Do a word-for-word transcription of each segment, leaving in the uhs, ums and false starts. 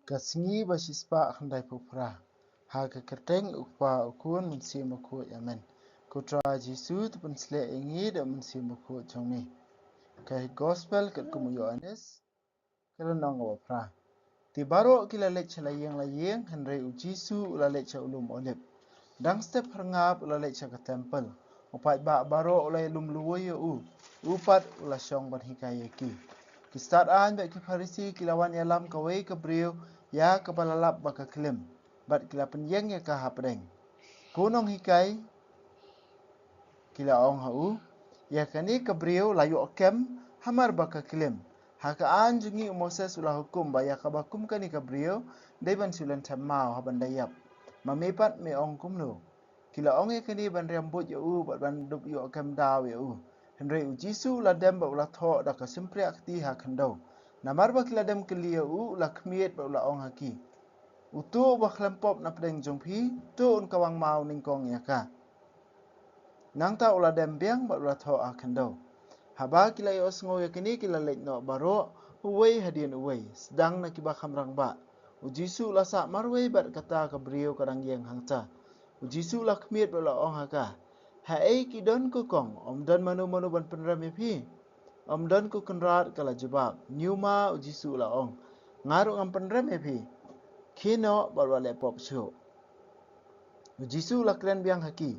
Ka sngi ba shispah khyndai phew phra. Ha ka kyrteng U Kpa, U Khun, Mynsiem Bakhuid. Amen. Ko Trai Jisu, to pynshlur ïa ngi da u Mynsiem Bakhuid jong me. Ka Gospel katkum u Ïoannis, ka lynnong kaba phra. Te baroh ki la leit sha la ïing la ïing, hynrei u Jisu u la leit sha u lum Olib. Dang step phyrngap u la leit sha ka templ. U paidbah baroh u la ïalum luwei ïa u. U pat u la shong ban hikai ïa ki. Ki stad aiñ bad ki Pharisi ki la wan ïalam kawei ka briew ïa kaba la lap ba ka klim, bad ki la pynïeng ïa ka hapdeng. Ko nonghikai, ki la ong ha u, ïa kane ka briew la ïoh kem hamar ba ka klim. Ha ka aiñ jong ngi u Moses u la hukum ba ïa kaba kum kane ka briew dei ban shu lynthem maw haba da ïap. Ma me pat me ong kumno? Ki la ong ïa kane ban riam buit ïa u bad ban dup ïoh kem daw ïa u. Hynrei u Jisu u la dem bad u la thoh da ka shympriah kti ha khyndew. Namar ba ki la dem kylli ïa u, u la khmied bad u la ong ha ki, uto uba khlem pop na pdeng jong phi, to un kawang maw nyngkong ïa ka. Nangta u la dem biang bad u la thoh ha khyndew. Haba ki la ïohsngew ïa kine ki la leit noh baroh, uwei hadien uwei, sdang na kiba kham rangbah. U Jisu u la sah marwei bad kata ka briew ka dang ïeng hangta. U Jisu u la khmied bad u la ong ha ka, haei ki don ko kong, ym don mano mano ban pynrem ïa phi? Ym don ko kynrad, ka la jubab. Ñiuma, u Jisu u la ong, nga ruh ngam pynrem ïa phi. Khie noh bad wat leh pop shuh. U Jisu u la kren biang ha ki,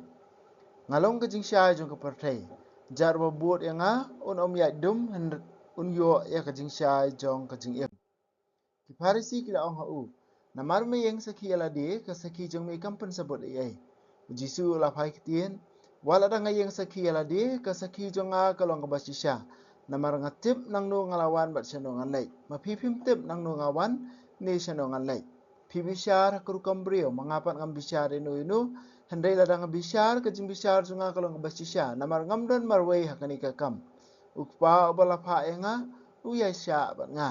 nga long ka jingshai jong ka pyrthei. Jar uba bud ïa nga un ym ïaid dum, hynrei un ïoh ïa ka jingshai jong ka jingim. Ki Pharisi ki la ong ha u, namar me ïeng sakhi ïa lade, ka sakhi jong me kam pynsabut ei ei. U Jisu u la phai ktien, wat lada nga ïeng sakhi ïa lade, ka sakhi jong nga ka long kaba shisha. Namar nga tip nangno nga la wan bad shano ngan leit. Ma phi phim tip nangno nga wan ne shano ngan leit. Phi bishar ha ka rukom briew, ma nga pat ngam bishar ïano ïano. Hynrei lada nga bishar, ka jingbishar jong nga ka long kaba shisha. Namar ngam don marwei ha kane ka kam. U Kpa uba la phah ïa nga u ïaishah bad nga.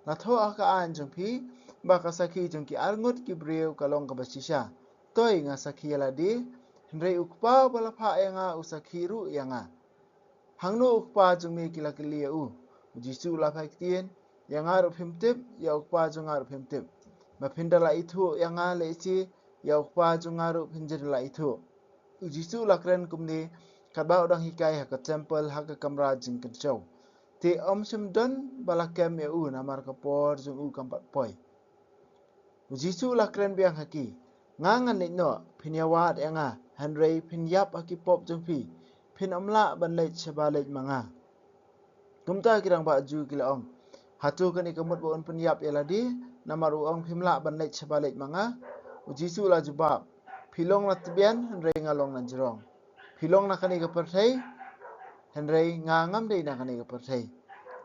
La thoh ha ka aiñ jong phi ba ka sakhi jong ki arngut ki briew ka long kaba shisha. Toi, nga sakhi ïa lade, hynrei u Kpa uba la phah ïa nga u sakhi ruh ïa nga. Hangno u Kpa jong me, ki la kylli ïa u. U Jisu u la phai ktien, ïa nga ruh phim tip, ïa u Kpa jong nga ruh phim tip. Ma phin da la ithuh ïa nga lehse, ïa u Kpa jong nga ruh phin da la ithuh. U Jisu u la kren kumne katba u dang hikai ha ka templ, ha ka kamra jingkynshew. Te ym shym don ba la kem ïa u, namar ka por jong u kam pat poi. U Jisu u la kren biang ha ki, nga ngan leit noh, phin ïawad ïa nga, hynrei phin ïap ha ki pop jong phi, phin ym lah ban leit shaba leit ma nga. Kumta ki rangbah Jiw ki la ong, hato kane ka mut ba un pynïap ïa lade, namar u ong phim lah ban leit shaba leit ma nga? U Jisu u la jubab, phi long na tbian, hynrei nga long na jrong. Phi long na kane ka pyrthei, hynrei nga ngam dei na kane ka pyrthei.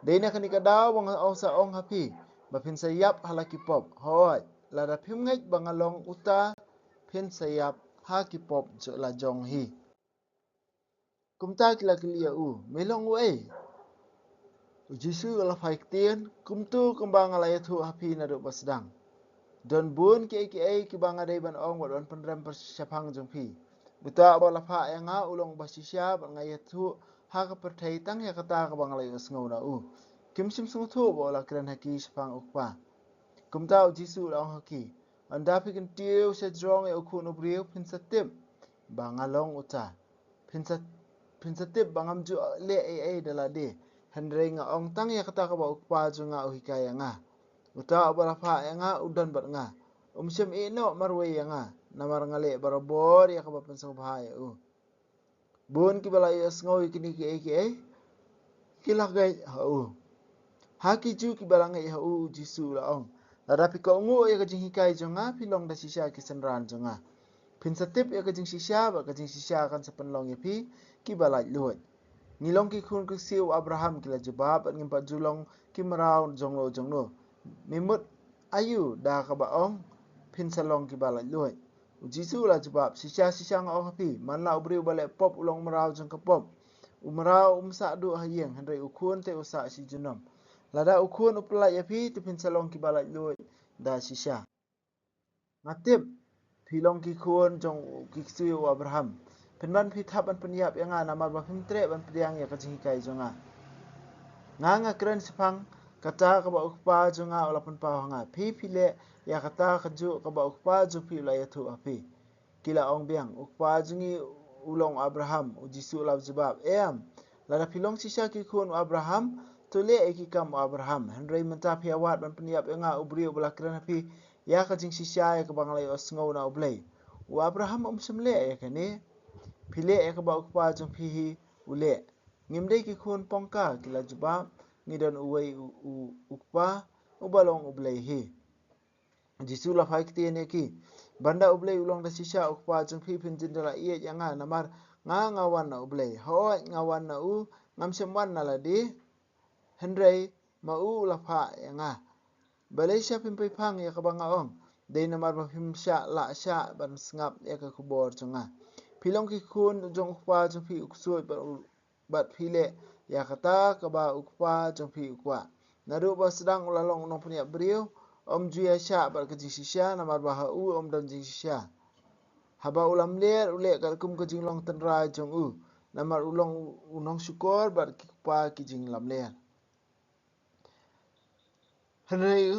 Dei na kane ka daw ba nga ong sa ong ha phi, ba phin sa ïap ha la ki pop. Hooid, lada phim ngeit ba nga long uta, phin sa ïap ha ki pop la jong hi. Kumta ki la kylli ïa u, me long uei? U Jisu u la phai ktien, kumto kumba nga la ïathuh ha phi naduh ba sdang. Don bun kiei kiei kiba nga dei ban ong bad ban pynrem shaphang jong phi. Uta uba la phah ïa nga u long uba shisha, bad nga ïathuh ha ka pyrthei tang ïa kata kaba nga la ïohsngew na u. Kim shym sngewthuh ba u la kren ha ki shaphang u Kpa. Kumta u Jisu u la ong ha ki, ynda phi kyntiew sha jrong ïa u Khun u briew, phin sa tip ba nga long uta. Phin sa, phin sa tip ba ngam ju leh ei ei da lade, hynrei nga ong tang ïa kata kaba u Kpa jong nga u hikai ïa nga. Uta uba la phah ïa nga u don bad nga. Um shym ïeh noh marwei ïa nga, namar nga leh barabor ïa kaba pynsngewbha ïa u. Bun kiba la ïohsngew ïa kine kiei kiei ki la ngeit ha u. Ha ki Jiw kiba la ngeit ha u, u Jisu u la ong, lada phi kohnguh ïa ka jinghikai jong nga, phi long da shisha ki synran jong nga. Phin sa tip ïa ka jingshisha, bad ka jingshisha kan sa pynlong ïa phi kiba laitluid. Ngi long ki khun ki ksiew u Abraham, ki la jubab, bad ngim pat ju long ki mraw jongno jongno. Me mut aïu da kaba ong, phin sa long kiba laitluid? U Jisu u la jubab, shisha shisha nga ong ha phi, man la u briew uba leh pop u long u mraw jong ka pop. U mraw um sah duh ha ïing, hynrei u khun te u sah shi junom. Lada u khun u pyllait ïa phi, te phin sa long kiba laitluid da shisha. Nga tip phi long ki khun jong ki ksiew u Abraham. Pynban phi thap ban pynïap ïa nga, namar ba phim treh ban pdiang ïa ka jinghikai jong nga. Nga, nga kren shaphang kata kaba u Kpa jong nga u la pynpaw ha nga. Phi, phi leh ïa kata kajuh kaba u Kpa jong phi u la ïathuh ha phi. Ki la ong biang, u Kpa jong ngi u long u Abraham. U Jisu u la jubab, em, lada phi long shisha ki khun u Abraham, to leh ïa ki kam u Abraham. Hynrei mynta phi ïawad ban pynïap ïa nga, u briew uba la kren ha phi ïa ka jingshisha ïa kaba nga la ïohsngew na U Blei. U Abraham um shym leh ïa kane. Phi leh ïa kaba u kpa jong phi hi u leh. Ngim dei ki khun pongka, ki la jubab. Ngi don uwei u, u, u Kpa, uba long U Blei hi. U Jisu la phai ktien ïa ki, ban da U Blei u long da shisha, u Kpa jong phi phin jin da la ïeit ïa nga, namar nga, nga wan na U Blei. Hooid, nga wan na u, ngam shym wan na lade. Hynrei ma u u la phah ïa nga. Balei sha phim peiphang ïa kaba nga ong? Dei namar ba phim shah lah shah ban sngap ïa ka khubor jong nga. Phi long ki khun jong u kpa jong phi u ksuid, bad u, bad phi leh ïa kata kaba u kpa jong phi u kwah. Naduh ba sdang u la long u nongpynïap briew, um ju ïa shah bad ka jingshisha, namar ba ha u um don jingshisha. Haba u lamler u leh katkum ka jinglong tynrai jong u, namar u long u nongshukor bad ki kpa ki jinglamler. Hynrei,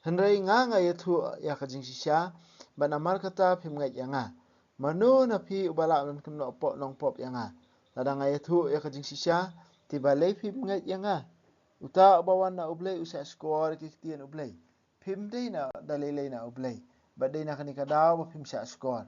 hynrei nga, nga ïathuh ïa ka jingshisha, bad namar kata phim ngeit ïa nga. Mano na phi uba lah ban kynnoh pop nongpop ïa nga? Lada nga ïathuh ïa ka jingshisha, te balei phim ngeit ïa nga? Uta uba wan na U Blei u shah shkor ïa ki ktien U Blei. Phim dei na da lei lei na U Blei, bad dei na kane ka daw ba phim shah shkor.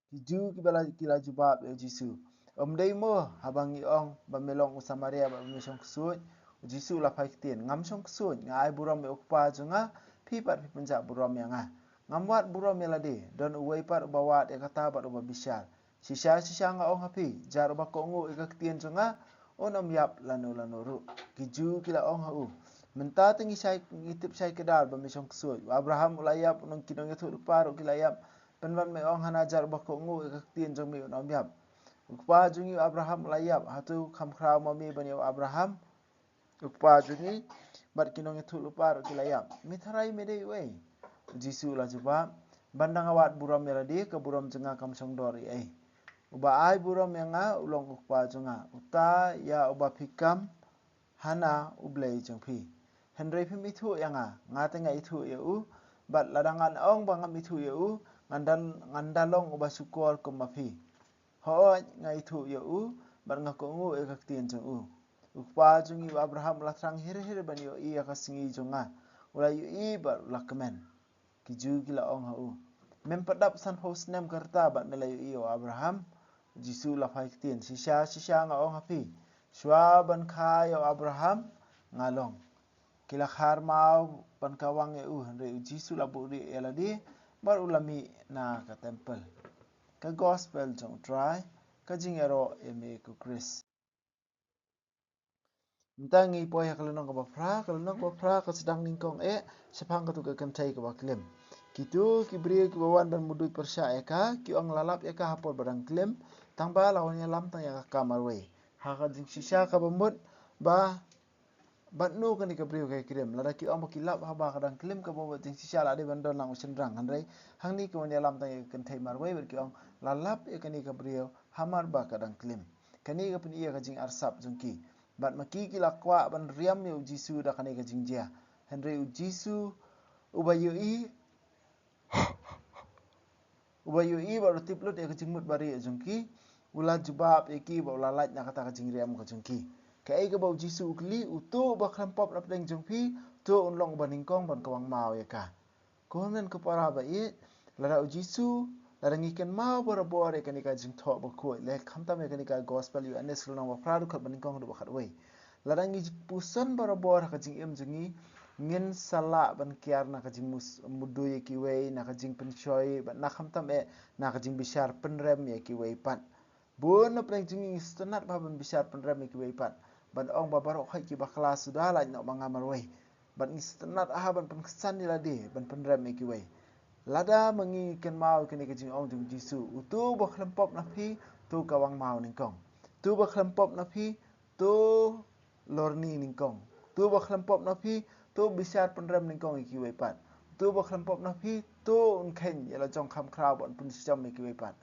Ki Jiw kiba la, ki la jubab ïa u Jisu, um dei mo haba ngi ong ba me long u Samaria bad ba me shong ksuid? U Jisu u la phai ktien, ngam shong ksuid, nga ai burom ïa u Kpa jong nga, phi pat phi pynjah burom ïa nga. Ngam wad burom ïa lade, don uwei pat uba wad ïa kata bad uba bishar. Shisha shisha nga ong ha phi, jar uba kohnguh ïa ka ktien jong nga, un ym ïap lano lano ruh. Ki Jiw ki la ong ha u, mynta te ngi shai, ngi tip shai kdar ba me shong ksuid. U Abraham u la ïap, u nong, ki nongïathuhlypa ruh ki la ïap. Pynban me ong hana jar uba kohnguh ïa ka ktien jong me un ym ïap. U kpa jong ngi u Abraham u la ïap, hato kham khraw ma me ban ïa u Abraham? U kpa jong ngi bad ki nongïathuhlypa ruh ki la ïap. Me tharai me dei uei? U Jisu u la jubab, ban da nga wad burom ïa lade, ka burom jong nga kam shong dor ei ei. Uba ai burom ïa nga u long u Kpa jong nga, uta ïa uba phi kam hana U Blei jong phi. Hynrei phim ithuh ïa nga, nga te nga ithuh ïa u, bad lada ngan ong ba ngam ithuh ïa u, ngan da, ngan da long uba shukor kum ma phi. Hooid, nga ithuh ïa u, bad nga kohnguh ïa ka ktien jong u. U kpa jong ngi u Abraham u la thrang hir hir ban ïohi ïa ka sngi jong nga. U la ïohi bad u la kmen. Ki Jiw ki la ong ha u, mem pat dap sanphew snem ka rta bad me la ïohi ïa u Abraham? U Jisu u la phai ktien, shisha shisha nga ong ha phi, shuwa ban kha ïa u Abraham nga long. Ki la khar maw ban kawang ïa u, hynrei u Jisu u la buhrieh ïa lade bad u la mih na ka templ. Ka Gospel jong U Trai. Ka jingïaroh ïa me ko Khrist. Mynta ngi poi ha ka lynnong kaba phra, ka lynnong kaba phra ka sdang nyngkong eh shaphang katu ka kynthei kaba klim. Kitu ki briew kiba wan ban mudui pyrshah ïa ka, ki ong, la lap ïa ka ha por ba dang klim, tang ba la wan ïalam tang ïa ka ka marwei. Ha ka jingshisha kaba mut ba, bad no kane ka briew ka krim? Lada ki ong ba ki lap haba ka dang klim, kaba mut jingshisha la dei ban don lang u shynrang, hynrei hangne ki wan ïalam tang ïa ka kynthei marwei, bad ki ong, la lap ïa kane ka briew hamar ba ka dang klim. Kane ka pyni ïa ka jingarsap jong ki. Bad ma ki ki la kwah ban riam ïa u Jisu da kane ka jingjia. Hynrei u Jisu uba ïohi, uba ïohi bad u tip lut ïa ka jingmut barieh jong ki, u la jubab ïa ki bad u la lait na kata ka jingriam ka jong ki. Kaei kaba u Jisu u kylli, uto uba khlem pop na pdeng jong phi, to un long uba nyngkong ban kawang maw ïa ka. Ko hynmen ko para ba ïeit, lada u Jisu, lada ngi kynmaw barabor ïa kane ka jingthoh bakhuid, leh khamtam ïa kane ka Gospel Ïoannis lynnong ba phra, dkhot ba nyngkong haduh ba khatwei. Lada ngi puson barabor ha ka jingim jong ngi, ngin sa lah ban kiar na ka jingmus-, mudui ïa kiwei, na ka jingpynshoi, bad na khamtam eh na ka jingbishar pynrem ïa kiwei pat. Bun na pdeng jong ngi ngi sngewtynnat bha ban bishar pynrem ïa kiwei pat, ban ong ba baroh khoit ki bakla suda lait noh ma nga marwei. Bad ngi sngewtynnat bha ban pynksan ïa lade ban pynrem ïa kiwei. Lada ma ngi ngi kynmaw ïa kane ka jingong jong u Jisu, uto uba khlem pop na phi, to kawang maw nyngkong. Uto uba khlem pop na phi, to lorni nyngkong. Uto uba khlem pop na phi, to bishar pynrem nyngkong ïa kiwei pat. Uto uba khlem pop na phi, to un kheiñ ïa la jong kham khraw bad un pynshitom ïa kiwei pat.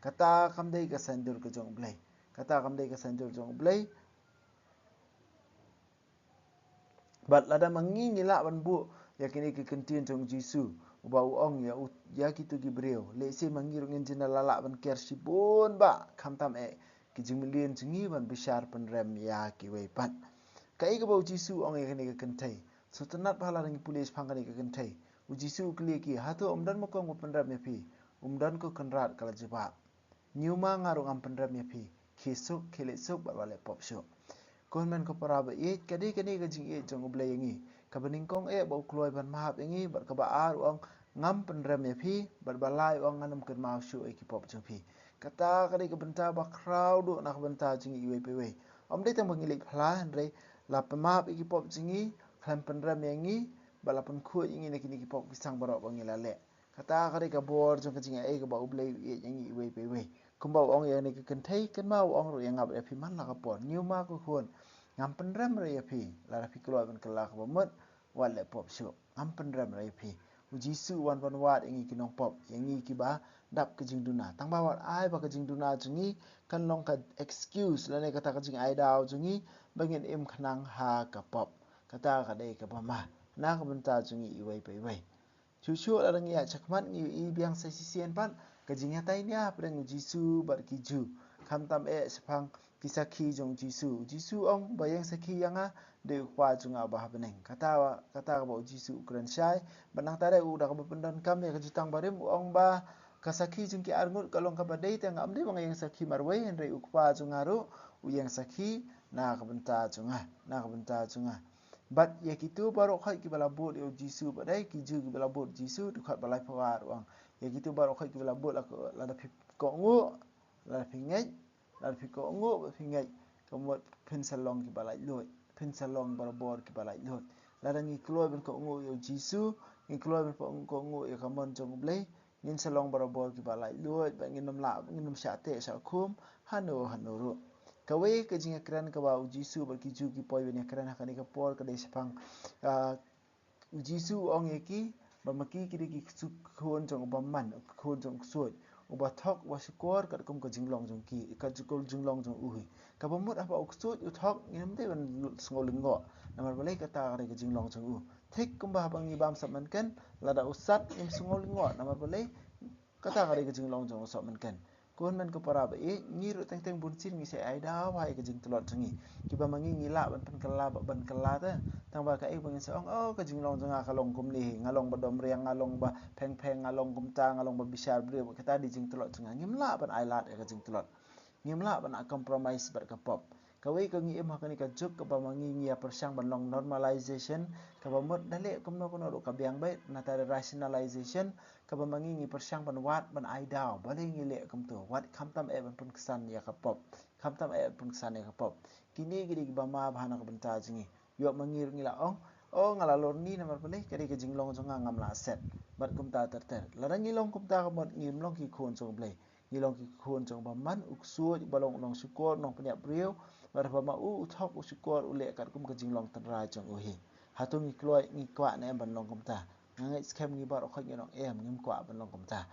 Kata kam dei ka saiñdur ka jong U Blei. Kata kam dei ka saiñdur jong U Blei. Bad lada ma ngi ngi lah ban buh ïa kine ki kyntien jong u Jisu, uba u ong ïa u, ïa kito ki briew, lehse ma ngi ruh ngin jin da la lah ban ker shibun bah, khamtam eh ki jingmlien jong ngi ban bishar pynrem ïa kiwei pat. Kaei kaba u Jisu u ong ïa kane ka kynthei? Sngewtynnat ba lada ngi pule shaphang kane ka kynthei, u Jisu u kylli ki, hato ym don ma kong ba pynrem ïa phi? Ym don, ko kynrad, ka la jubab. Ñiuma nga ruh ngam pynrem ïa phi, khie suk, khie leit suk bad wat leh pop shuh. Ko hynmen ko para ba ïeit, ka dei kane ka jingïeit jong U Blei ïa ngi, kaba nyngkong eh ba u kloi ban map ïa ngi, bad kaba ar u ong, ngam pynrem ïa phi, bad ba lai u ong, ngan ym kynmaw shuh ïa ki pop jong phi. Kata ka dei ka bynta ba khraw duh na ka bynta jong ngi iwei pa iwei. Ym dei tang ba ngi leit phla, hynrei la pynmap ïa ki pop jong ngi, khlem pynrem ïa ngi, bad la pynkhuid ïa ngi na kine ki pop ki sang baroh ba ngi la leh. Kata ka dei ka bor jong ka jingaiei kaba U Blei u ïeit ïa ngi iwei pa iwei. Kumba u ong ïa kane ka kynthei, kynmaw u ong ruh ïa nga bad ïa phi man la ka por. Ñiuma ko khun, ngam pynrem ruh ïa phi, lada phi kloi ban kylla kaba mut, wat leh pop shuh. Ngam pynrem ruh ïa phi. U Jisu u wan ban wad ïa ngi ki nongpop, ïa ngi kiba dap ka jingduna. Tang ba wat ai ba ka jingduna jong ngi kan long ka excuse lane kata ka jingai daw jong ngi ba ngin im khnang ha ka pop. Kata ka dei kaba ma na ka bynta jong ngi iwei pa iwei. Shuh shuh lada ngi ïaid shakhmat ngi ïohi biang sa shisien pat ka jingïatai nia hapdeng u Jisu bad ki Jiw, khamtam eh shaphang ki sakhi jong u Jisu. U Jisu u ong, ba ïeng sakhi ïa nga dei u Kpa jong nga uba ha bneng. Kata, kata kaba u Jisu u kren shai. Bad nangta de u, da kaba pyndonkam ïa ka jutang barim, u ong ba ka sakhi jong ki arngut ka long kaba dei, te nga ym dei ba nga ïeng sakhi marwei, hynrei u Kpa jong nga ruh u ïeng sakhi na ka bynta jong nga, na ka bynta jong nga. Bad ïa kito baroh khoit kiba la bud ïa u Jisu, bad dei ki Jiw kiba la bud Jisu, dkhot ba laiphew ar u ong, ïa kito baroh khoit kiba la bud, la, lada phi kohnguh, lada phi ngeit, lada phi kohnguh bad phi ngeit, ka mut phin sa long kiba laitluid, phin sa long barabor kiba laitluid. Lada ngi kloi ban kohnguh ïa u Jisu, ngi kloi ban kohnguh ïa ka mon jong U Blei, ngin sa long barabor kiba laitluid, bad ngin ym lah, ngin ym shah teh shah khum hano hano ruh. Kawei ka jingïakren kaba u Jisu bad ki Jiw ki poi ban ïakren ha kane ka por ka dei shaphang, ah, u Jisu u ong ïa ki ba ma ki ki dei ki khun jong u bymman, u khun jong u ksuid, uba thok, uba shukor katkum ka jinglong jong ki, katkum ka jinglong jong u hi. Kaba mut haba u ksuid u thok, ngim dei ban sngew lyngngoh. Namar balei, kata ka dei ka jinglong jong u. Thik kumba haba ngi bam sop mynken, lada u sat ngim sngew lyngngoh. Namar balei, kata ka dei ka jinglong jong u sop mynken. Ko hynmen ko para ba ïeit, ngi ruh teng teng bun sien ngi sa ai daw ha ïa ka jingtlot jong ngi. Kiba ma ngi ngi lah ban pynkylla, ban kylla te. Tang ba kaei ba ngin sa ong, oh, ka jinglong jong nga ka long kumne hi, nga long ba domriang, nga long ba pheng pheng, nga long kumta, nga long ba bishar briew, kata dei jingtlot jong nga. Ngim lah ban ai lad ïa ka jingtlot. Ngim lah ban compromise bad ka pop. Kawei ka ngi im ha kane ka juk kaba ma ngi ngi ïa pyrshang ban long normalization, kaba mut da leh kumno kumno ruh ka biang beit, nangta rationalization, kaba ma ngi ngi pyrshang ban wad ban ai daw, balei ngi leh kumto, wat khamtam eh ban pynksan ïa ka pop, khamtam eh ban pynksan ïa ka pop. Kine ki dei kiba ma bha na ka bynta jong ngi. Ïoh ma ngi ruh ngi la ong, oh, nga la lorni namar balei, ka dei ka jinglong jong nga, ngam lah set. Bad kumta ter ter. Lada ngi long kumta ka mut ngim long ki khun jong U Blei. Ngi long ki khun jong u bymman, u ksuid, uba long u nongshukor, u nongpynïap briew, bad haba ma u u thok, u shukor, u leh katkum ka jinglong tynrai jong u hi. Hato ngi kloi, ngi kwah ne em ban long kumta? Nga ngeit skhem ngi baroh khoit ngi ong em, ngim kwah ban long kumta.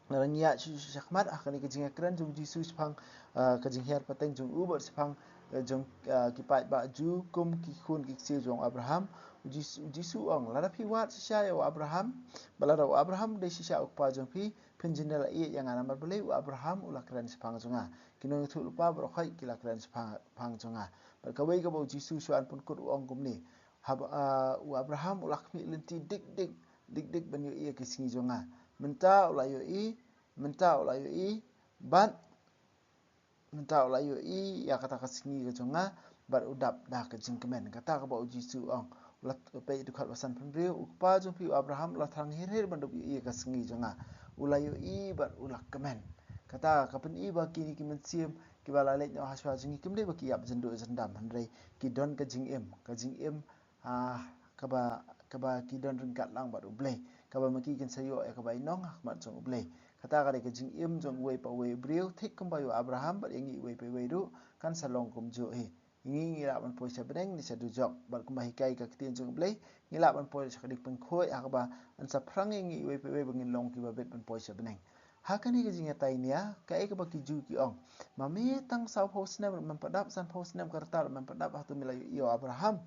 Lada ngi ïa shu, shu shakhmat ha kane ka jingïakren jong u Jisu shaphang, ah, ka jinghiar pateng jong u bad shaphang, eh, jong, ah, ki paidbah Jiw kum ki khun ki ksiew jong u Abraham. U Jisu, u Jisu u ong, lada phi wad shisha ïa u Abraham, bad lada u Abraham dei shisha u kpa jong phi, phin jin da la ïeit ïa nga, namar balei, u Abraham u la kren shaphang jong nga. Ki nongïathuhlypa baroh khoit ki la kren shaphang, phang jong nga. Bad kawei kaba u Jisu shu wan pynkut u ong kumne. Haba, ah, u Abraham u la khmih lynti dik dik, dik dik ban ïohi ïa ka sngi jong nga. Mynta u la ïohi, mynta u la ïohi, bad mynta u la ïohi ïa kata ka sngi ka jong nga, bad u dap da ka jingkmen. Kata kaba u Jisu u ong. U la, peit dkhot ba sanphew hynriew, u kpa jong phi u Abraham u la thrang hir hir ban da ïohi ïa ka sngi jong nga. U la ïohi bad u la kmen. Kata ka pyni ba kine ki mynsiem kiba la leit noh ha shuwa jong ngi kim dei ba ki ïap jynduh jyndam, hynrei ki don ka jingim, ka jingim, ah, kaba, kaba ki don ryngkat lang bad U Blei, kaba ma ki kin sa ïoh ïa ka bainong ha khmat jong U Blei. Kata ka dei ka jingim jong uwei pa uwei u briew, thik kumba ïa u Abraham bad ïa ngi uwei pa uwei ruh kan sa long kumjuh hi. Ngi, ngi lah ban poi sha bneng ne sha dujok, bad kumba hikai ka ktien jong U Blei, ngi lah ban poi sha ka diengpynkhuid, ha kaba yn sa phrang ïa ngi uwei pa uwei ba ngin long kiba bit ban poi sha bneng. Ha kane ka jingïatai nia, kaei kaba ki Jiw ki ong. Ma me tang sawphew snem ruh mem pat dap, sanphew snem ka rta ruh mem pat dap, hato me la ïohi ïa u Abraham?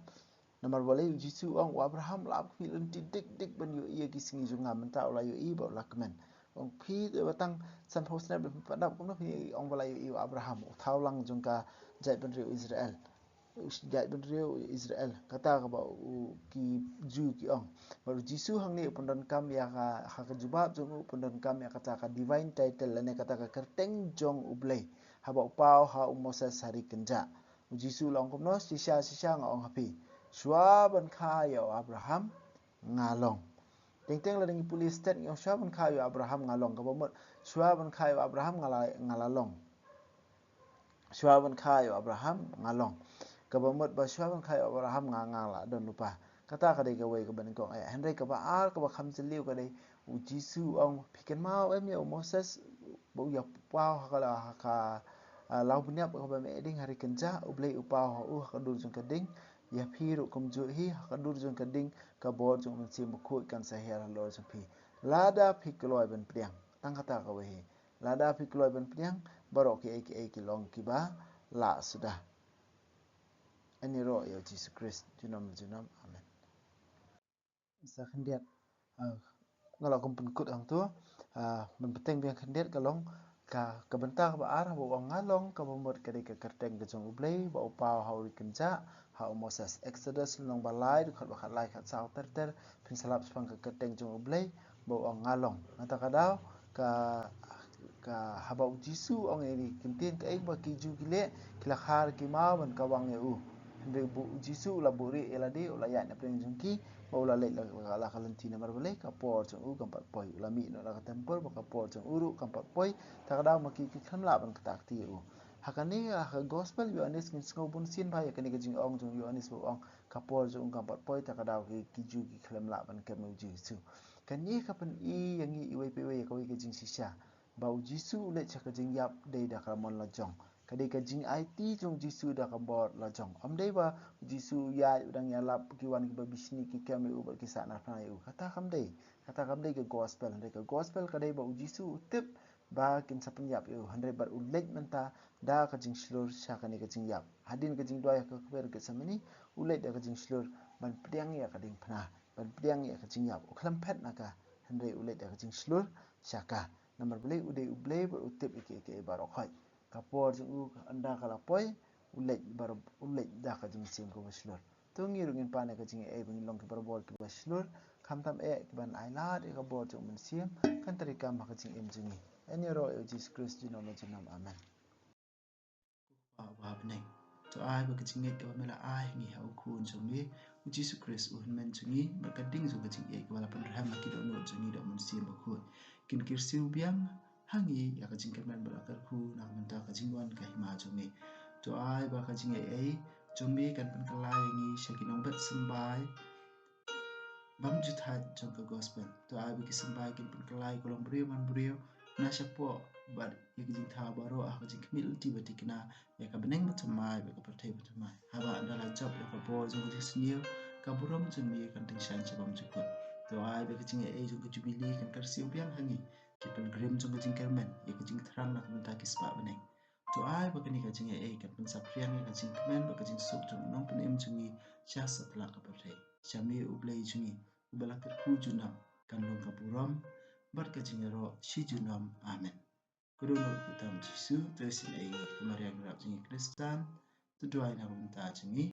Namar balei u Jisu u ong, u Abraham u la ap khmih lynti dik dik ban ïohi ïa ki sngi jong nga, mynta u la ïohi bad u la kmen. U ong, phi te ba tang sanphew snem ba phi pat dap kumno phi ong ba la ïohi u Abraham, u thaw lang jong ka jaitbynriew Israel. U jaitbynriew Israel, kata kaba u ki Jiw ki ong. Bad u Jisu hangne u pyndonkam ïa ka, ha ka jubab jong u, u pyndonkam ïa kata ka divine title lane kata ka kyrteng jong U Blei, haba u paw ha u Moses ha ri kynjah. U Jisu u la ong kumno, shisha shisha nga ong ha phi, shuwa ban kha ïa u Abraham nga long. Teng teng lada ngi pule stet ngi ong shuwa ban kha ïa u Abraham nga long, kaba mut shuwa ban kha ïa u Abraham nga la, nga la long. Shuwa ban kha ïa u Abraham nga long. Kaba mut ba shuwa ban kha ïa u Abraham nga, nga la don lypa. Kata ka dei kawei kaba nyngkong eh. Hynrei kaba ar kaba kham jylliew ka dei u Jisu u ong, phi kynmaw em ïa u Moses ba u ïa paw ha ka la, ha ka, ah, law bniap kaba meh ding ha ri kynjah, U Blei u paw ha u ha ka dur jong ka ding, ïa phi ruh kumjuh hi, ha ka dur jong ka ding ka bor jong u Mynsiem Bakhuid kan sa hiar halor jong phi. Lada phi kloi ban pdiang. Tang kata kawei hi. Lada phi kloi ban pdiang, baroh kiei kiei ki long kiba lah suda. Ïaroh ïa u Jisu Khrist junom junom. Amen. Sa khyndiat, ah, nga la kum pynkut hangto, ah, ban bteng biang khyndiat ka long ka, ka bynta kaba ar, ba u ong nga long, kaba mut ka dei ka kyrteng ka jong U Blei ba u paw ha u ri kynjah ha u Moses. Exodus lynnong ba lai, dkhot ba khatlai, khatsaw ter ter, phin sa lap shaphang ka kyrteng jong U Blei ba u ong nga long. Nangta ka daw ka, ka haba u Jisu u ong ïa ki ktien kaei ba ki Jiw ki leh, ki la khar ki maw ban kawang ïa u. Hynrei u Jisu u la buhrieh ïa lade, u la ïaid na pdeng jong ki, ba u la leit la, la, la ka lynti. Namar balei? Ka por jong u kam pat poi. U la mih noh na ka templ ba ka por jong u ruh kam pat poi. Ta ka daw ma ki ki khlem lah ban ktah kti ïa u. Ha kane, ha ka gospel Ïoannis ngin sngew bun sien bha ïa kane ka jingong jong Ïoannis ba u ong ka por jong u kam pat poi, ta ka daw ki, ki Jiw ki khlem lah ban kem ïa u Jisu. Kane ka pyni ïa ngi iwei pa iwei ïa kawei ka jingshisha, ba u Jisu u leit sha ka jingïap dei da ka mon la jong. Ka dei ka jingaiti jong u Jisu da ka bor la jong. Ym dei ba u Jisu u ïaid, u dang ïalap, ki wan kiba bishni ki kem ïa u bad ki sahnarphna ïa u. Kata kam dei. Kata kam dei ka gospel. Hynrei ka gospel ka dei ba u Jisu u tip ba kin sa pynïap ïa u. Hynrei bad u leit mynta da ka jingshlur sha kane ka jingïap. Hadien ka jingduwai ha ka kper Gethsemane, u leit da ka jingshlur ban pdiang ïa ka diengphna, ban pdiang ïa ka jingïap. U khlem phet na ka, hynrei u leit da ka jingshlur sha ka. Namar balei? U dei U Blei bad u tip ïa kiei kiei baroh khoit. Ka por jong u ynda ka la poi, u leit bar-, u leit da ka jingshem kaba shlur. To ngi ruh ngin pan ïa ka jingaiei ba ngin long ki barabor kiba shlur, khamtam eh kiban ailad ïa ka bor jong u Mynsiem, kan trei kam ha ka jingim jong ngi. Ïaroh ïa u Jisu Khrist junom la junom. Amen. Ko Kpa uba ha bneng, to ai ba ka jingngeit kaba me la ai ha ngi ha u Khun jong me u Jisu Khrist u Hynmen jong ngi, bad ka ding jong ka jingïeit kaba la pynrhem ha ki dohnud jong ngi da u Mynsiem Bakhuid, kin kyrsiew biang ha ngi ïa ka jingkyrmen bad la kyrkhu na ka bynta ka jingwan ka hima jong me. To ai ba ka jingaiei jong me kan pynkylla ïa ngi sha ki nongbet symbai bymjuthaid jong ka gospel. To ai ba ki symbai kin pynkylla ïa ka longbriew manbriew na shapoh bad ïa ka jingthaw baroh ha ka jingkhmih lynti ba thikna ïa ka bneng bathymmai bad ka pyrthei bathymmai. Haba ynda la jop ïa ka bor jong ka jingsniew, ka burom jong me kan tyngshaiñ sha bymjukut. To ai ba ka jingaiei jong ka Jubili kan kyrsiew biang ha ngi, ki pilgrim jong ka jingkyrmen, ïa ka jingthrang na ka bynta ki spah bneng. To ai ba kane ka jingaiei kan pynsaphriang ïa ka jingkmen bad ka jingsuk jong u Nongpynim jong ngi sha satlak ka pyrthei. Sha me U Blei jong ngi uba la kyrkhu junom, kan long ka burom bad ka jingïaroh shi junom. Amen. Ko Dohnud Kpa tam Jisu, to isynei ïa ngi. Ko Maria Nongrep jong ngi Khristan, to duwai na ka bynta jong ngi.